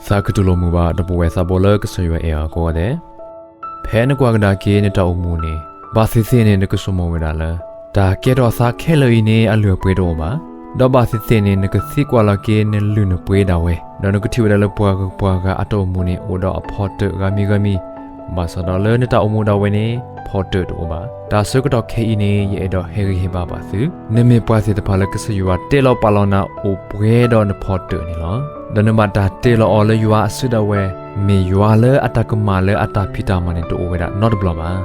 သးကတူၢ်လိာ်မုာ်ဘၣ်ဒီပုၢ်ဝဲၢ်သးဘိလၢကစၢ်ယွၤအဲၣ်အီၤကိးဂၤဒဲး, ဖဲနကွၢ်ကဒါက့ၤနတၢ်အိၣ်မူန့ၣ် ဘၣ်သ့ၣ်သ့ၣ်န့ၣ် နကဆိကမိၣ်ဝဲဒၣ်လၢ တၢ်ကဲထီၣ်သးခဲလၢာ်အံၤန့ၣ် အလုၢ်အပှ့ၤတအိၣ်ဘၣ်. ဒီးဘၣ်သ့ၣ်သ့ၣ်န့ၣ် နကသံကွၢ်လီၤက့ၤနလုၢ်နပှ့ၤဒၣ်ဝဲ, ဒီးနကထံၣ်ဝဲဒၣ်လၢပှၤဂုၤပှၤဂၤအတၢ်အိၣ်မူန့ၣ် အိၣ်ဒီးအဖီတၢၣ်ဂၤမံၤဂၤမံၤ, ဘၣ်ဆၣ်ဒီးလၢနတၢ်အိၣ်မူဒၣ်ဝဲန့ၣ် ဖီတၢၣ်တအိၣ်ဘၣ်. တၢ်ဆၢကတီၢ်ခဲအံၤန့ၣ် ယအဲၣ်ဒိးဟ့ၣ်ဂံၢ်ဟ့ၣ်ဘါဘၣ်သု, နမ့ၢ်ပှၤသ့ၣ်တဖၣ်လၢကစၢ်ယွၤတ့လီၤပာ်လီၤနၤအိၣ်ပှဲၤဒီးနဖီတၢၣ်န့ၣ်လီၤ. ဒီးနဘၣ်တၢ်တ့လီၤအီၤလၢယွၤအစုဒၣ်ဝဲ, မ့ၢ်ယွၤလၢအတၢ်ကမၣ်လၢအတၢ်ဖံးတၢ်မၤန့ၣ်တအိၣ်ဝဲဒၣ်နီတဘျီဘၣ်.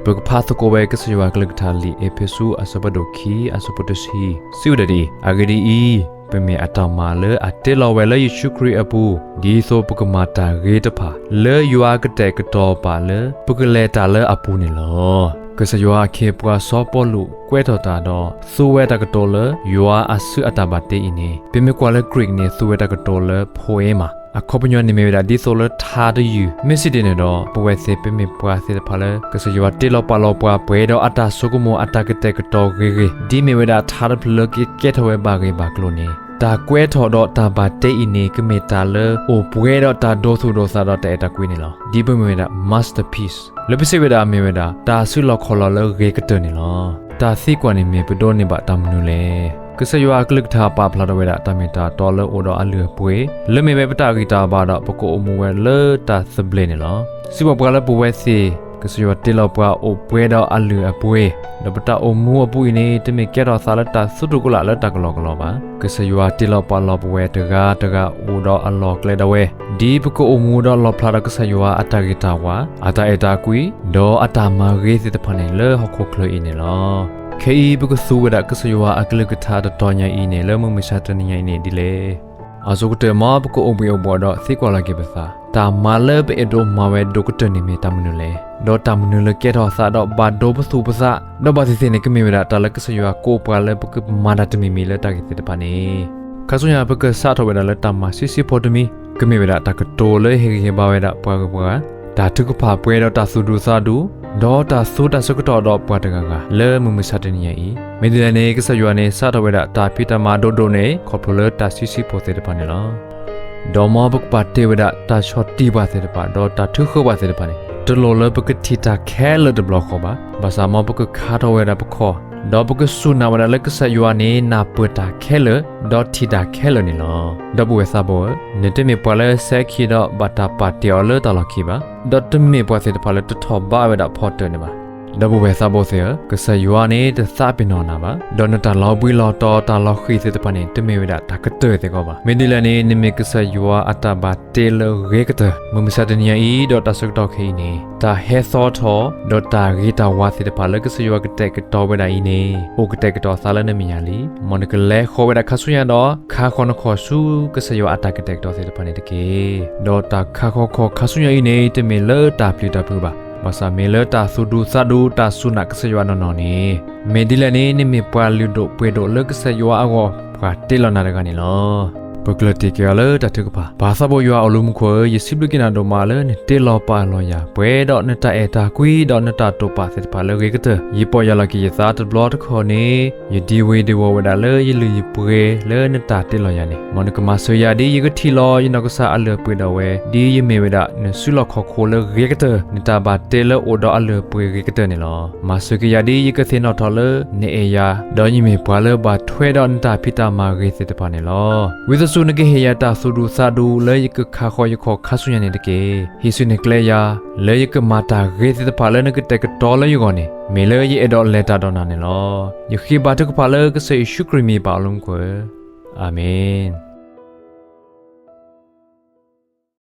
ပကဖးသကိးဝဲကစၢ်ယွၤအကလုၢ်ကထါလံာ်အ့းဖ့းစူးအဆၢဖးဒိၣ်ခံ အဆၢဖိတဆံ, စံးဝဲဒၣ်ဒ်အံၤ, အဂ့ၢ်ဒ်အံၤ, ပမ့ၢ်အတၢ်မၤလၢအတ့လီၤဝဲလၢယ့ၣ်ၡူးခရံာ်အပူၤ, ဒ်သိးပကမၤတၢ်ဂ့ၤတဖၣ် လၢယွၤကတဲာ်ကတီၤပာ်လၢပကလဲၤတၢ်လၢအပူၤန့ၣ်လီၤ. ကစၢ်ယွၤအခ့အပှၤစီၤပီလူးကွဲးထီၣ်တၢ်ဒီး သူဝဲတၢ်ကတိၤလၢ ယွၤအစုအတၢ်ဘၣ်တ့အံၤန့ၣ် ပမ့ၢ်ကွၢ်လၢ Greek န့ၣ် သူဝဲတၢ်ကတိၤလၢ poema, အခီပညီန့ၣ်မ့ၢ်ဝဲဒၣ်ဒ်သိးလၢထါတယုၢ်, မ့ၢ်စံးဒ်န့ၣ်ဒီး ပဝဲသ့ၣ်ပမ့ၢ်ပှၤသ့ၣ်တဖၣ်လၢ ကစၢ်ယွၤတ့လီၤပာ်လီၤပှၤပှဲၤဒီးအတၢ်ဆိကမိၣ်အတၢ်ကတဲာ်ကတီၤဂ့ၤဂ့ၤ, ဒ်မ့ၢ်ဝဲဒၣ်ထါတဖျၢၣ်လၢကကဲထီၣ်ဝဲဘၣ်ဂ့ၢ်ဘၣ်ကျိၤန့ၣ်, တၢ်ကွဲးထီၣ်ဒီးတၢ်ဘၣ်တ့အံၤန့ၣ် ကမ့ၢ်တၢ်လၢအိၣ်ပှဲၤဒီးတၢ်ဒိသူၣ်ဒိသးဒီးတၢ်အဲၣ်တၢ်ကွံန့ၣ်လီၤ. ဒ်ပမ့ၢ်ဝဲဒၣ် masterpiece လၢပစံးဝဲဒၣ်မ့ၢ်ဝဲဒၣ် တၢ်စုလီၢ်ခီၣ်လီၢ်လၢဂ့ၤကတၢၢ်န့ၣ်လီၤ. တၢ်သံကွၢ်န့ၣ်မ့ၢ်ပဒိးန့ၢ်ဘၣ်တၢ်မနုၤလဲၣ်. ကစၢ်ယွၤအကလုၢ်ကထါပာ်ဖျါထီၣ်ဝဲဒၣ် တၢ်မ့ၢ်တၢ်တီလၢအိၣ်ဒီးအလုၢ်အပှ့ၤ လၢမ့ၢ်ဝဲပတၢ်ဂံၢ်တၢ်ဘါဒီးပကအိၣ်မူဝဲလၢတၢ်သဘျ့န့ၣ်လီၤ. စံးဘၣ်ပှၤလၢပဝဲသ့ၣ် ကစၢ်ယွၤတ့လီၤပှၤအိၣ်ပှဲၤဒီးအလုၢ်အပှ့ၤ, ဒီးပတၢ်အိၣ်မူအပူၤအံၤန့ၣ် တမ့ၢ်ကဲထီၣ်သးလၢတၢ်သူၣ်တြူၢ်ကလာ်လၢတၢ်ကလီကလီဘၣ်. ကစၢ်ယွၤတ့လီၤပာ်လီၤပဝဲတဂၤတဂၤအိၣ်ဒီးအလီၢ်အကျဲဒၣ်ဝဲ, ဒ်ပကအိၣ်မူဒီးလီၣ်ဖျါဒီးကစၢ်ယွၤအတၢ်ဂ့ၤတၢ်ဝါ, အတၢ်အဲၣ်တၢ်ကွံ, ဒီးအတၢ်မၤဂ့ၤသ့ၣ်တဖၣ်န့ၣ် လၢဟီၣ်ခိၣ်ချၢအံၤန့ၣ်လီၤ. ခဲအံၤပကသူဝဲဒၣ်ကစၢ်ယွၤအကလုၢ်ကထါတတီၤညါအံၤန့ၣ် လၢမုၢ်မဆါတနံၤညါအံၤန့ၣ်ဒ်လဲၣ်. အဆိကတၢၢ် မ်ပကအိၣ်ဘှံးအိၣ်ဘှီၣ်ဒီးသံကွၢ်လီၤက့ၤပသး, တၢ်မၤလၢပအဲၣ်ဒိးမၤဝဲဒိၣ်ကတၢၢ်န့ၣ်မ့ၢ်တၢ်မနုၤလဲၣ်. ဒီးတၢ်မနုၤလၢကဲထီၣ်သးဒီးဘၣ်ဒိပသူၣ်ပသး, ဒီးဘၣ်သ့ၣ်သ့ၣ်န့ၣ် ကမ့ၢ်ဝဲဒၣ်တၢ်လၢကစၢ်ယွၤကိးပှၤလၢပကမၤတၢ်တမံၤမံၤလၢတၢ်ဂ့ၢ်သ့ၣ်တဖၣ်န့ၣ်, ခါဆူညါပကစးထီၣ်ဝဲဒၣ်လၢတၢ်မၤဆံးဆံးဖိတမံၤ, ကမ့ၢ်ဝဲဒၣ်တၢ်ကတိၤလၢဟ့ၣ်ဂံၢ်ဟ့ၣ်ဘါဝဲဒၣ်ပှၤဂုၤပှၤဂၤ, တၢ်ထုကဖၣ်ပှဲၤဒီးတၢ်သူၣ်ဒူသးဒူ, ဒီးတၢ်သူတၢ်ဆၢကတီၢ်ဒီးပှၤတဂၤဂၤ လၢမုၢ်မဆါတနံၤညါအံၤ, မ့ၢ်ဒ်လဲၣ်န့ၣ် ကစၢ်ယွၤန့ၣ် စးထီၣ်ဝဲဒၣ်တၢ်ဖံးတၢ်မၤဒိၣ်ဒိၣ်န့ၣ် ခီဖျိလၢတၢ်ဆံးဆံးဖိသ့ၣ်တဖၣ်န့ၣ်လီၤ. ဒီးမ်ပကပာ်တ့ၢ်ဝဲဒၣ်တၢ်ဆီၣ်တံၢ်ပှၤသ့ၣ်တဖၣ် ဒီးတၢ်ထုးဃၢပှၤသ့ၣ်တဖၣ်န့ၣ် တလိၣ်လၢပကထံၣ်တၢ်ခဲလၢာ်တဘျီဃီဘၣ်. ဘၣ်ဆၣ်မ်ပကခါထီၣ်ဝဲဒၣ်ပခီၣ်, ဒီးပကစူၢ်နာ်ဝဲဒၣ်လၢကစၢ်ယွၤန့ၣ် နၢ်ပၢၢ်တၢ်ခဲလၢာ်, ဒီးထံၣ်တၢ်ခဲလၢာ်န့ၣ်လီၤ. ဒီပုၢ်ဝဲၢ်သးဘိဧၢ, နတမ့ၢ်ပှၤလၢစဲခံဒီးဘၣ်တၢ်ပာ်တ့ၢ်အီၤလၢတၢ်လီၢ်ခံဘၣ်. ဒီးတမ့ၢ်ပှၤသ့ၣ်တဖၣ်လၢတထီၣ်ဘးဝဲဒၣ်ဖီတၢၣ်န့ၣ်ဘၣ်. ဒီပုၢ်ဝဲၢ်သးဘိသ့ၣ်ဧၢ, ကစၢ်ယွၤန့ၣ်တသးပ့ၤနီၣ်နၤဘၣ်. ဒီးနတၢ်လီၤဘှံးလီၤတီၤတၢ်လီၤဃံၤသ့ၣ်တဖၣ်န့ၣ် တမ့ၢ်ဝဲဒၣ်တၢ်ကတၢၢ်သ့ၣ်ကီးဘၣ်. မ့ၢ်ဒ်လဲၣ်န့ၣ် နမ့ၢ်ကစၢ်ယွၤအတၢ်ဘၣ်တ့လၢဂ့ၤကတၢၢ် မုၢ်မဆါတနံၤညါအံၤ ဒီးတၢ်ဆၢကတီၢ်ခဲအံၤန့ၣ် တၢ်ဟဲသီထီၣ် ဒီးတၢ်ဂ့ၤတၢ်ဝါသ့ၣ်တဖၣ်လၢကစၢ်ယွၤကတဲာ်ကတီၤဝဲဒၣ်အံၤန့ၣ် အိၣ်ကတဲာ်ကတီၤသးလၢနမဲာ်ညါလံ. မ်နကလဲၤဃီၤဝဲဒၣ်ခါဆူညါဒီး ခါဃီၤနခီၣ်ဆူကစၢ်ယွၤအတၢ်ကတဲာ်ကတီၤသ့ၣ်တဖၣ်န့ၣ်တက့ၢ်. ဒီးတၢ်ခါဃီၤခီၣ်ခါဆူညါအံၤန့ၣ် တမ့ၢ်လၢတၢ်ပျံၤတၢ်ဖုးဘၣ်. ဘၣ်ဆၣ်မ့ၢ်လၢတၢ်သူၣ်ဒူသးဒူ တၢ်စူၢ်နာ်ကစၢ်ယွၤနီၢ်နီၢ်န့ၣ်, မ့ၢ်ဒ်လဲၣ်န့ၣ် နမ့ၢ်ပှၤလုၢ်ဒိၣ်ပှ့ၤဒိၣ်လၢကစၢ်ယွၤအဂီၢ် ပှၤတ့လီၤနၤတဂၤန့ၣ်လီၤ. ပကျၢၢ်တံၢ်က့ၤအီၤလၢတၢ်ထုကဖၣ်. ပၢ်သးဘိယွၤအိၣ်လၢမူခိၣ်ဧၢ, ယစံးဘျုးက့ၤနၤဒိၣ်မးလၢနတ့လီၤပာ်လီၤယၤ ပှဲၤဒီးနတၢ်အဲၣ်တၢ်ကွံ ဒီးနတၢ်တိာ်ပာ်သ့ၣ်တဖၣ်လၢဂ့ၤကတၢၢ်. ယပီၢ်ယၢ်လီၤက့ၤယသးတဘျီတခီၣ်န့ၣ် ယဒံးဝ့ၤဒံးဝီၤဝဲဒၣ်လၢယလုၢ်ယပှ့ၤလၢနတၢ်တ့လီၤယၤန့ၣ်, မ်နကမၤစၢၤယၤဒ်ယကထံၣ်လီၤယနီၢ်ကစၢ်အလုၢ်အပှ့ၤဒၣ်ဝဲ ဒ်ယမ့ၢ်ဝဲဒၣ်နစုလီၢ်ခီၣ်ခိၣ်လၢဂ့ၤကတၢၢ်, နတၢ်ဘၣ်တ့လၢအိၣ်ဒီးအလုၢ်အပှ့ၤဂ့ၤကတၢၢ်န့ၣ်လီၤ. မၤစၢၤက့ၤယၤဒ်ယကသ့ၣ်နီၣ်ထီၣ်လၢနအဲၣ်ယၤ, ဒီးယမ့ၢ်ပှၤလၢဘၣ်ထွဲဒီးနတၢ်ဖံးတၢ်မၤဂ့ၤသ့ၣ်တဖၣ်န့ၣ်လီၤ. ဝံသးစူၤနကဟ့ၣ်ယၤတၢ်သူၣ်ဒူသးဒူ လၢယကခါဃီၤယခီၣ်ခါဆူညါန့ၣ်တက့ၢ်. ဟံးစုနဲၣ်ကျဲယၤ လၢယကမၤတၢ်ဂ့ၤသ့ၣ်တဖၣ်လၢနကတဲာ်ကတီၤလၢယဂီၢ်န့ၣ်, မ့ၢ်လၢယအဲၣ်ဒိးလဲၤတၢ်ဒီးနၤန့ၣ်လီၤ. ယဃ့ဘါထုကဖၣ်လၢကစၢ်ယ့ၣ်ၡူးခရံာ်မံၤ ပၢ်အိၣ်လၢမူခိၣ်ဧၢ, အၤမ့ၣ်.